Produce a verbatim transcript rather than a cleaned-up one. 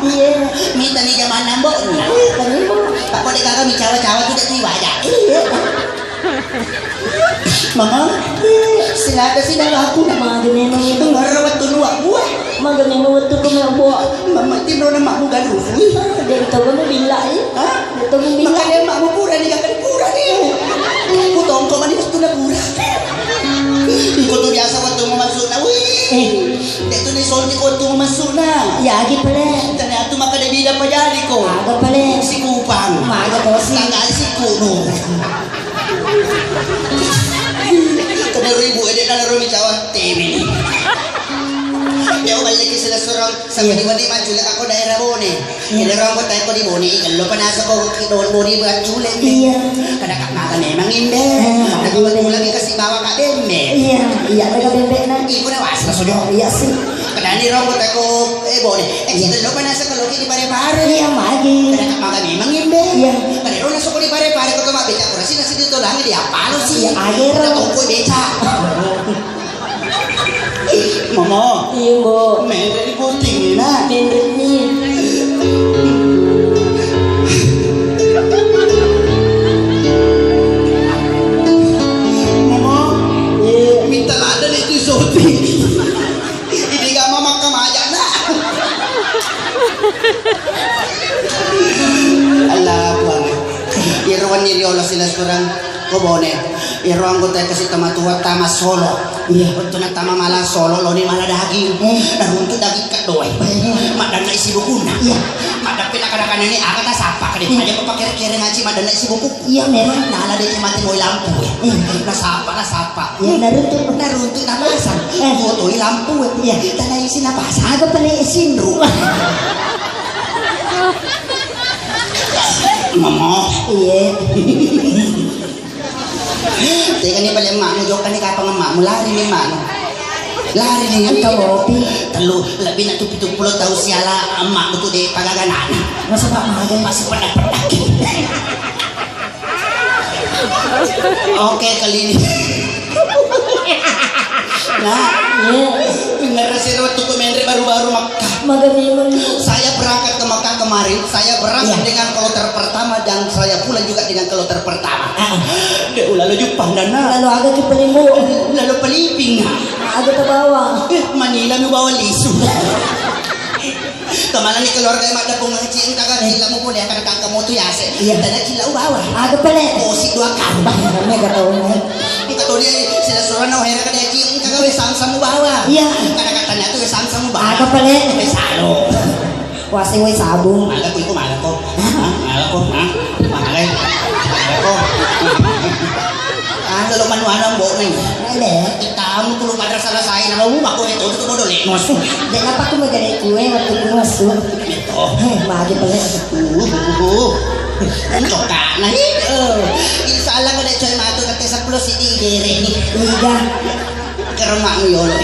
Iya. Mita ni jamanna, Mbok. Iya, tadi, Mbok. Pak, kok dek kakak mi cawa-cawa tu dek tu iwaja. Iya. Mama, silata sih dah aku nak. Mage memang itu. Ngarep wettu nuak buah. Mage memang wettu ku nuak buah. Mama, tinro nama bukan rusuh. Dari tahu kamu bila, ya? Hah? Dari tahu kamu bila. Makanya mak mau pura ni kakak pura ni. Aku tongkok mani wettu na pura. Engko tu biasa wettu mau masuk na. Wih. Eh. Dek tu ni sonti ko tu masuk na. Ya, agi pale. Ternyata maka de bida pajali ko. Aga pale. Si Kupang. Maga to si. Tanggal si kuno. Kena ribu edek dalam rumi cawa. Temi. Ya, balik ke sila surang. Sama di mana maju lek aku daerah Bone. Iya. Ede ro anggota ko di Bone, kello pa nasako ki don Bone baccule. Iya. Kada ka maga memang imbe. Eh, kada ka betul lagi kasi bawa ka bembe. Iya, iya, ada ka bembe na. Iko na wasra sojo. Iya sih. Kada ni ro anggota ko, eh, Bone. Eh, iya. Kello pa nasako loki di Pare-Pare. Iya, magi. Kada ka maga memang imbe. Iya. Kada ro nasako di Pare-Pare ko to ma beca kurasi nasi di tolangi di apa lo sih? Iya, aja ro. Kada tongko beca. Mama. Iya, Mbok. Menre di puting, nak. Menre ni. Mama. Iya. Minta lada ni tu soti. Ini gak mama kemaja, nak. Allah Akbar. Irwan ni riolo sila surang. Ko Bone, iyaro anggota kasi tamatua tama solo. Iya. Wettu na tama mala solo, loni mala daging. Eh. Naruntu daging keddoe. Eh. Maddanna isi bukunna. Iya. Maddappe na kada kanani aga tasappa kade. Iya. Aja ko pakere-kere ngaci maddanna isi buku. Iya, memang. Nala de mati moi lampu. Eh. Nasappa, nasappa. Iya, naruntu. Naruntu na pasang. Eh. Tuo toi lampu. Iya. Tana isi na pasang. Aga pale sinru. Mama. Iya. Tega ni bale emakmu, jokka ni kapang emakmu, lari ni emakmu. Lari ni. Engka mopi. Tellu, lebbi na tu pitu pulo tau siala emakmu tu de pagaga nana. Masa pak maga? Masih pedak-pedak. Oke, kali ini. Nah, iya. Dengar sih waktu ku menre baru-baru Makkah. Maga memang. Saya berangkat ke Makkah kemarin, saya berangkat iya. Dengan kloter pertama dan saya pulang juga dengan kloter pertama. Ah. De ulalo Jepang dan nah. Lalu aga ki paling bu. Lalu peliping. Aga tabawa. Eh, Manila mi bawa lisu. Kemana ni keluarga yang ada pengaji engka kan hilang mau boleh akan kangka motu ya se. Iya. Tanda cila bawa. Aga pale. Kosi dua kali. Bah, kami gak tahu nih. Engka to dia sila surana hera kada ci engka gawe samsam bawa. Iya. Kada katanya tu samsam bawa. Aga pale. Salo. Wase we sabung. Maga ko iko maga ko. Hah? Maga ko. Hah? Maga. Maga ko. Anu lo manu anu mbok neng. Ada. Tamu tuh pada salah saya nama mu mako itu tuh bodoh le. Mas. Dek apa aku mau jadi kue waktu itu mas. Oh. Heh, maju pale. Uh, uh, uh. Cokak nah. Eh, insya Allah kada coy matu kate sepuluh sidi dere ni. Iya. Keremak mu yolo.